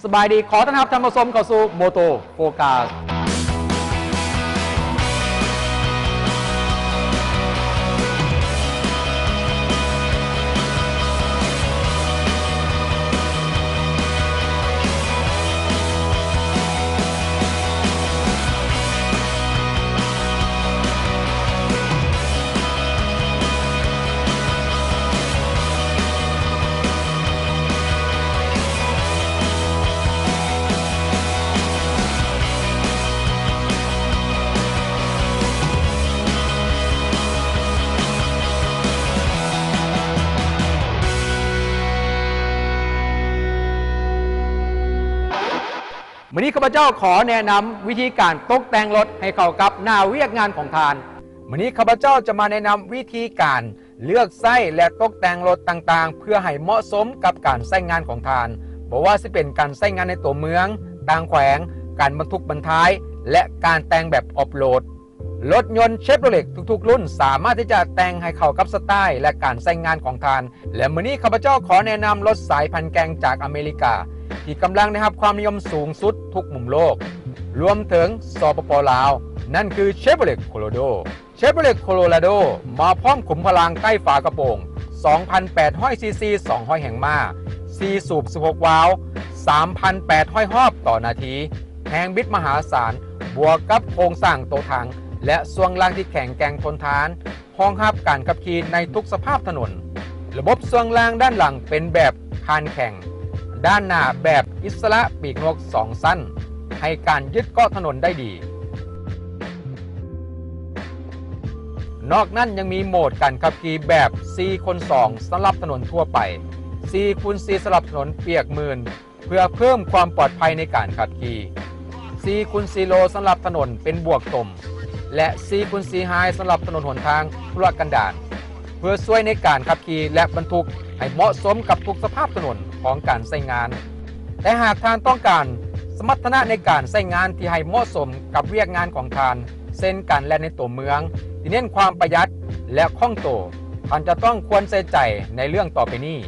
ສະບາຍດີ, ຂໍຕ້ອນຮັບທ່ານຜູ້ຊົມເຂົ້າສູ່ Moto Focus. ມື້ນີ້ຂ້າພະເຈົ້າຂໍແນະນຳວິທີການຕົກແຕ່ງລົດໃຫ້ເຂົ້າກັບໜ້າວຽກງານຂອງທ່ານ. ມື້ນີ້ຂ້າພະເຈົ້າຈະມາແນະນຳວິທີການເລືອກໃຊ້ ແລະ ຕົກແຕ່ງລົດຕ່າງໆ ເພື່ອໃຫ້ເໝາະສົມກັບການໃຊ້ງານຂອງທ່ານ, ບໍ່ວ່າຊິເປັນການໃຊ້ງານໃນຕົວເມືອງ, ຕ່າງແຂວງ, ການບັນທຸກບັນທາຍ ແລະ ການແຕ່ງແບບອອຟໂຣດ. ລົດຍົນເຊໂຣເລັດທຸກໆລຸ້ນສາມາດທີ່ຈະແຕ່ງໃຫ້ເຂົ້າກັບສະໄຕລ໌ ແລະ ການໃຊ້ງານຂອງທ່ານ, ແລະ ມື້ນີ້ຂ້າພະເຈົ້າຂໍແນະນຳລົດສາຍພັນແກ່ງຈາກອາເມລິກາ ທີ່ກຳລັງໄດ້ຮັບຄວາມນິຍົມສູງສຸດທຸກມຸມໂລກ, ລວມເຖິງ ສປປ ລາວ, ນັ້ນຄື Chevrolet Colorado. Chevrolet Colorado ມາພ້ອມຂຸມພະລັງໃຕ້ຝາກະໂປງ ສອງພັນແປດຮ້ອຍ ຊີຊີ ສອງຮ້ອຍແຮງມ້າ, ສີ່ສູບ ສິບຫົກວາວ, ສາມພັນແປດຮ້ອຍຮອບຕໍ່ນາທີ, ແຮງບິດມະຫາສານ, ບວກກັບໂຄງສ້າງໂຕຖັງ ແລະ ຊ່ວງລ່າງທີ່ແຂງແກ່ງທົນທານ, ຮອງຮັບການຂັບຂີ່ໃນທຸກສະພາບຖະໜົນ. ລະບົບຊ່ວງລ່າງດ້ານຫຼັງເປັນແບບຄານແຂງ, ດ້ານໜ້າແບບອິດສະຫຼະປີກນົກສອງຊັ້ນ, ໃຫ້ການຍຶດເກາະຖະໜົນໄດ້ດີ. ນອກນັ້ນຍັງມີໂໝດການຂັບຂີ່ແບບສີ່ຄູນສອງສຳລັບຖະໜົນທົ່ວໄປ, ສີ່ຄູນສີ່ສຳລັບຖະໜົນປຽກມື່ນ ເພື່ອເພີ່ມຄວາມປອດໄພໃນການຂັບຂີ່, ສີ່ຄູນສີ່ໂລສຳລັບຖະໜົນເປັນບວກຕົມ ແລະ ສີ່ຄູນສີ່ໄຮສຳລັບຖະໜົນຫົນທາງທຸລະກັນດານ, ເພື່ອຊ່ວຍໃນການຂັບຂີ່ ແລະ ບັນທຸກໃຫ້ເໝາະສົມກັບທຸກສະພາບຖະໜົນຂອງການໃຊ້ງານ. ແຕ່ຫາກທ່ານຕ້ອງການສະມັດຖະນະໃນການໃຊ້ງານທີ່ໃຫ້ເໝາະສົມກັບວຽກງານຂອງທ່ານ, ເຊັ່ນ ການແລ່ນໃນຕົວເມືອງທີ່ເນັ້ນຄວາມປະຢັດ ແລະ ຄ່ອງໂຕ, ທ່ານຈະຕ້ອງຄວນໃສ່ໃຈໃນເລື່ອງຕໍ່ໄປນີ້.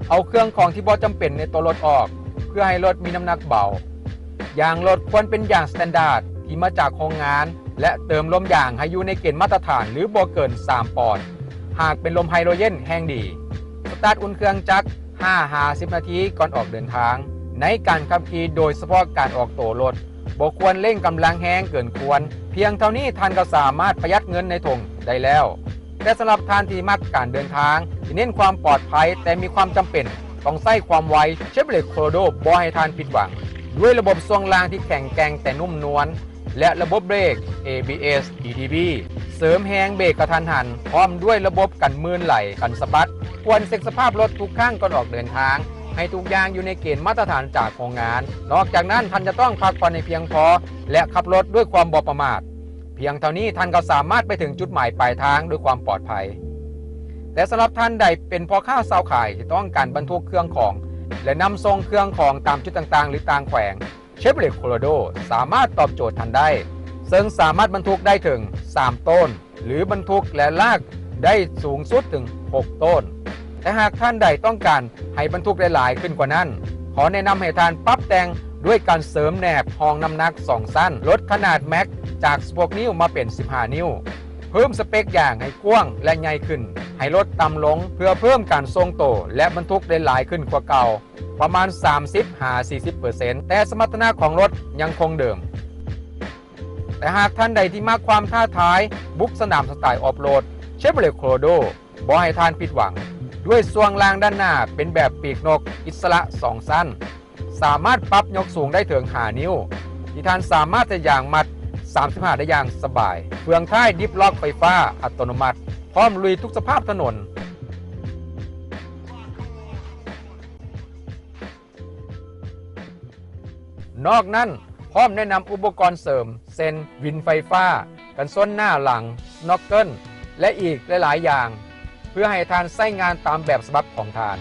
ເອົາເຄື່ອງຂອງທີ່ບໍ່ຈຳເປັນໃນຕົວລົດອອກ ເພື່ອໃຫ້ລົດມີນ້ຳໜັກເບົາ. ຢາງລົດຄວນເປັນຢາງສະແຕນດາດທີ່ມາຈາກໂຮງງານ ແລະ ເຕີມລົມຢາງໃຫ້ຢູ່ໃນເກນມາດຕະຖານ ຫຼື ບໍ່ເກີນສາມປອນ. ຫາກເປັນລົມໄຮໂດຣເຢັນແຮງດີ. ສະຕາດອຸ່ນເຄື່ອງຈັກຫ້າຫາສິບນາທີກ່ອນອອກເດີນທາງ. ໃນການຂັບຂີ່, ໂດຍສະເພາະການອອກໂຕລົດ, ບໍ່ຄວນເລັ່ງກຳລັງແຮງເກີນຄວນ. ພຽງເທົ່ານີ້ທ່ານກໍສາມາດປະຢັດເງິນໃນຖົງໄດ້ແລ້ວ. ແຕ່ສຳລັບທ່ານທີ່ມັກການເດີນທາງທີ່ເນັ້ນຄວາມປອດໄພແຕ່ມີຄວາມຈຳເປັນຕ້ອງໃຊ້ຄວາມໄວ, Chevrolet Colorado ບໍ່ໃຫ້ທ່ານຜິດຫວັງ. ດ້ວຍລະບົບຊ່ວງລ່າງທີ່ແຂງແກ່ງແຕ່ນຸ້ມນວນ ແລະ ລະບົບເບຣກ ເອ ບີ ເອສ ດີ ທີ ບີ ເສີມແຮງເບຣກກະທັນຫັນ, ພ້ອມດ້ວຍລະບົບກັນມື່ນໄຫຼ, ກັນສະບັດ. ຄວນເຊັກສະພາບລົດທຸກຄັ້ງກ່ອນອອກເດີນທາງ, ໃຫ້ທຸກຢ່າງຢູ່ໃນເກນມາດຕະຖານຈາກໂຮງງານ. ນອກຈາກນັ້ນ, ທ່ານຈະຕ້ອງພັກຜ່ອນໃຫ້ພຽງພໍ ແລະ ຂັບລົດດ້ວຍຄວາມບໍ່ປະໝາດ. ພຽງເທົ່ານີ້ທ່ານກໍສາມາດໄປເຖິງຈຸດໝາຍປາຍທາງດ້ວຍຄວາມປອດໄພ. ແຕ່ສຳລັບທ່ານໃດເປັນພໍ່ຄ້າຊາວຂາຍທີ່ຕ້ອງການບັນທຸກເຄື່ອງຂອງ ແລະ ນຳສົ່ງເຄື່ອງຂອງຕາມຈຸດຕ່າງໆ ຫຼື ຕ່າງແຂວງ, Chevrolet Colorado ສາມາດຕອບໂຈດທ່ານໄດ້, ເຊິ່ງສາມາດບັນທຸກໄດ້ເຖິງສາມໂຕນ ຫຼື ບັນທຸກ ແລະ ລາກໄດ້ສູງສຸດເຖິງຫົກໂຕນ. ແຕ່ຫາກທ່ານໃດຕ້ອງການໃຫ້ບັນທຸກໄດ້ຫຼາຍຂຶ້ນກວ່ານັ້ນ, ຂໍແນະນຳໃຫ້ທ່ານປັບແຕ່ງດ້ວຍການເສີມແໜບຮອງນ້ຳໜັກສອງຊັ້ນ, ລົດຂະໜາດແມັກຈາກສິບຫົກນິ້ວມາເປັນສິບຫ້ານິ້ວ, ເພີ່ມສະເປັກຢາງໃຫ້ກວ້າງ ແລະ ໃຫຍ່ຂຶ້ນ, ໃຫ້ລົດຕ່ຳລົງ ເພື່ອເພີ່ມການຊົງໂຕ ແລະ ບັນທຸກໄດ້ຫຼາຍຂຶ້ນກວ່າເກົ່າ ປະມານສາມສິບຫາສີ່ສິບເປີເຊັນ, ແຕ່ສະມັດຖະນະຂອງລົດຍັງຄົງເດີມ. ແຕ່ຫາກທ່ານໃດທີ່ມັກຄວາມທ້າທາຍ, ບຸກສະໜາມສະໄຕອອຟໂຣດ, Chevrolet Colorado ບໍ່ໃຫ້ທ່ານຜິດຫວັງ. ດ້ວຍຊ່ວງລ່າງດ້ານໜ້າເປັນແບບປີກນົກອິດສະຫຼະສອງຊັ້ນ, ສາມາດປັບຍົກສູງໄດ້ເຖິງຫ້ານິ້ວ, ທີ່ທ່ານສາມາດໃຊ້ຢາງມັດສາມສິບຫ້າໄດ້ຢ່າງສະບາຍ. ເຟືອງທ້າຍດິບລັອກໄຟຟ້າອັດຕະໂນມັດ, ພ້ອມລຸຍທຸກສະພາບຖະໜົນ. ນອກນັ້ນ, ພ້ອມແນະນຳອຸປະກອນເສີມ ເຊັ່ນ ວິນໄຟຟ້າ, ກັນຊົນໜ້າຫຼັງ, ສະນັອກເກິນ ແລະ ອີກຫຼາຍໆຢ່າງ, ເພື່ອໃຫ້ທ່ານໃຊ້ງານຕາມແບບສະບັບຂອງທ່ານ.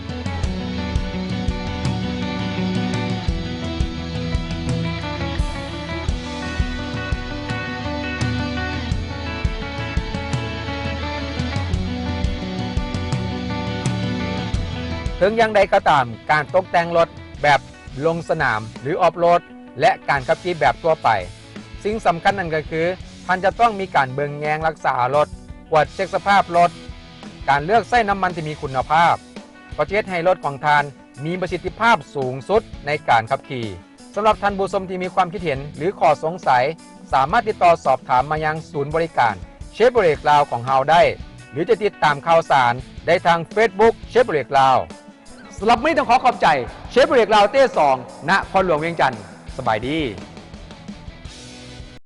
ເຖິງຢ່າງໃດກໍຕາມ, ການຕົກແຕ່ງລົດແບບ ລົງສະໜາມ ຫຼື ອອຟໂຣດ ແລະ ການຂັບຂີ່ແບບທົ່ວໄປ. ສິ່ງສຳຄັນນັ້ນກໍຄື ທ່ານຈະຕ້ອງມີການເບິ່ງແຍງລັກສາລົດ, ກວດເຊັກສະພາບລົດ, ການເລືອກໃຊ້ນ້ຳມັນທີ່ມີຄຸນນະພາບ ກໍຈະເຮັດໃຫ້ລົດຂອງທ່ານມີປະສິດທິພາບສູງສຸດໃນການຂັບຂີ່. ສຳລັບທ່ານຜູ້ຊົມທີ່ມີຄວາມຄິດເຫັນ ຫຼື ຂໍ້ສົງໄສ ສາມາດຕິດຕໍ່ສອບຖາມມາຍັງສູນບໍລິການ Chevrolet ລາວຂອງເຮົາໄດ້ ຫຼື ຈະຕິດຕາມຂ່າວສານໄດ້ທາງ Facebook Chevrolet ລາວ. ສຳລັບມື້ນີ້ຕ້ອງຂໍຂອບໃຈ Chevrolet ລາວເຕສອງ ນະຄອນຫຼວງວຽງຈັນ. ສະບາຍດີ.